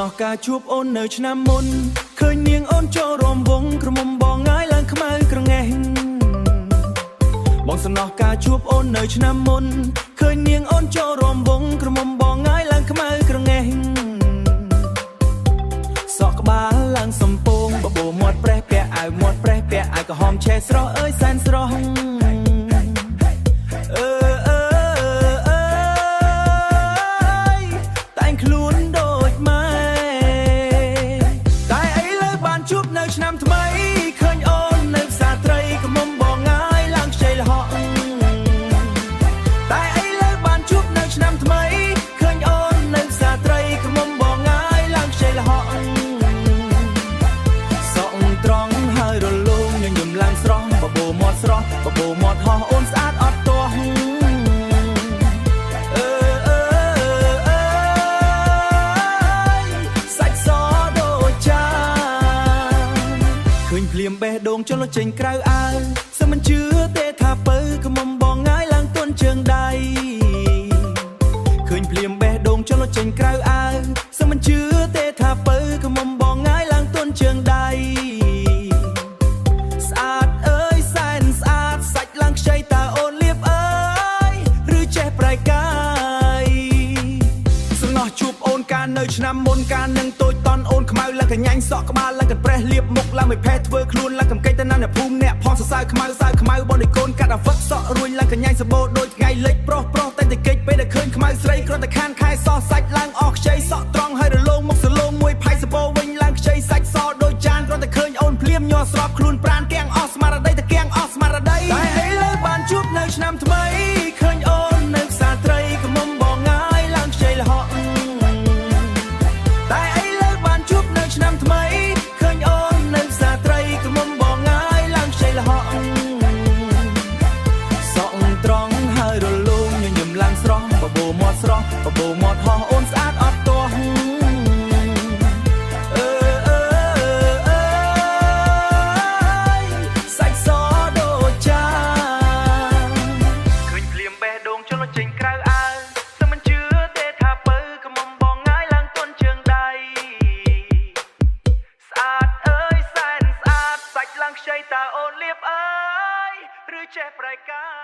ណោះការជួបអូននៅឆ្នាំមុនឃើញនាងអូនចូលរួមវងក្រមុំបងងាយឡើងខ្មៅក្រងេះបងសំណោះការជួបអូននៅឆ្នាំមុនឃើញនាងអូនចូលរួមវងក្រមុំបងងាយឡើងខ្មៅក្រងេះសក់ក្បាលឡើងសំពងបបោមាត់ប្រេះពាក់អាវមាត់ប្រេះពាក់អាវក្រហមឆេះស្រស់អើយសែនស្រស់អឺអឺអើយតែងខ្លួនដូចម៉ែតែឥឡូវបានជួបនៅឆ្នាំថ្មីឃើញអូននៅផ្សារត្រីក្រមុំបងងាយឡើងខ្ចីលហកតែឥឡូវបានជួបនៅឆ្នាំថ្មីឃើញអូននៅផ្សារត្រីក្រមុំបងងាយឡើងខ្ចីលហក សក់ត្រង់ហើយរលោងញញឹមឡើងស្រស់បបោមាត់ស្រស់បបោមាត់ហោះអូនស្អាតអត់ទាស់អឺអឺអើយសាច់សដូចចាឃើញភ្លាមបេះដូងចុលចេញក្រៅអាវសិមមិនជឿទេថាពៅកមុំបងងាយឡើងទន់ជើងដៃឃើញភ្លាមបេះដូងចុលចេញក្រៅអាវសិមមិនជឿទេថាពៅកមុំបងងាយឡើងទន់ជើងដៃ ស្អាតអើយសែនស្អាតសាច់ឡើងខ្ចីតើអូនលៀបអើយឬចេះប្រែកាយសំណោះជួបអូនកាលនៅឆ្នាំមុនកាលនឹងតូចតន់អូនខ្មៅឡើងកញ្ញាញ់សក់ក្បាលឡើងកន្ប្រេះលៀបមុខឡើងមួយផេះធ្វើខ្លួនឡើងកំកេចទៅណាអ្នកភូមិអ្នកផងសរសើរខ្មៅសើខ្មៅបងដូចកូនកាត់អាវឹកសក់រួញឡើងកញ្ញាញ់សបោដូចថ្ងៃលិចប្រុសប្រុសតែតែកិច្ចពេលដែលឃើញខ្មៅស្រីគ្រាន់តែខានខែសោះសាច់ឡើងអស់ខ្ចីសក់ត្រង់ហើយរលោងមុខសលោងមួយផៃសបោវិញឡើងខ្ចីសាច់សដូចចានគ្រាន់តែឃើញអូនភ្លាមញ័រស្របខ្លួនប្រានគៀងអស់ស្មារតីតែគៀងអស់ស្មារតីតែឥឡូវបានជួបនៅឆ្នាំថ្មីឃើញអូននៅផ្សារត្រីក្រមុំបងងាយឡើងខ្ចីលហកតែឥឡូវបានជួបនៅឆ្នាំថ្មីឃើញអូននៅផ្សារត្រីក្រមុំបងងាយឡើងខ្ចីលហកសក់ត្រង់ហើយរលោងញញឹមឡើងស្រស់បបោមាត់ស្រស់បបោមាត់ហោះអូនស្អាតអត់ទាស់អឺអឺអើយសាច់សដូចចាឃើញភ្លាមបេះដូងចុលចេញក្រៅអាវសឹមមិនជឿទេថាពៅកមុំបងងាយឡើងទន់ជើងដៃស្អាតអើយសែនស្អាតសាច់ឡើងខ្ចីតើអូនលៀបអើយឬចេះប្រែកា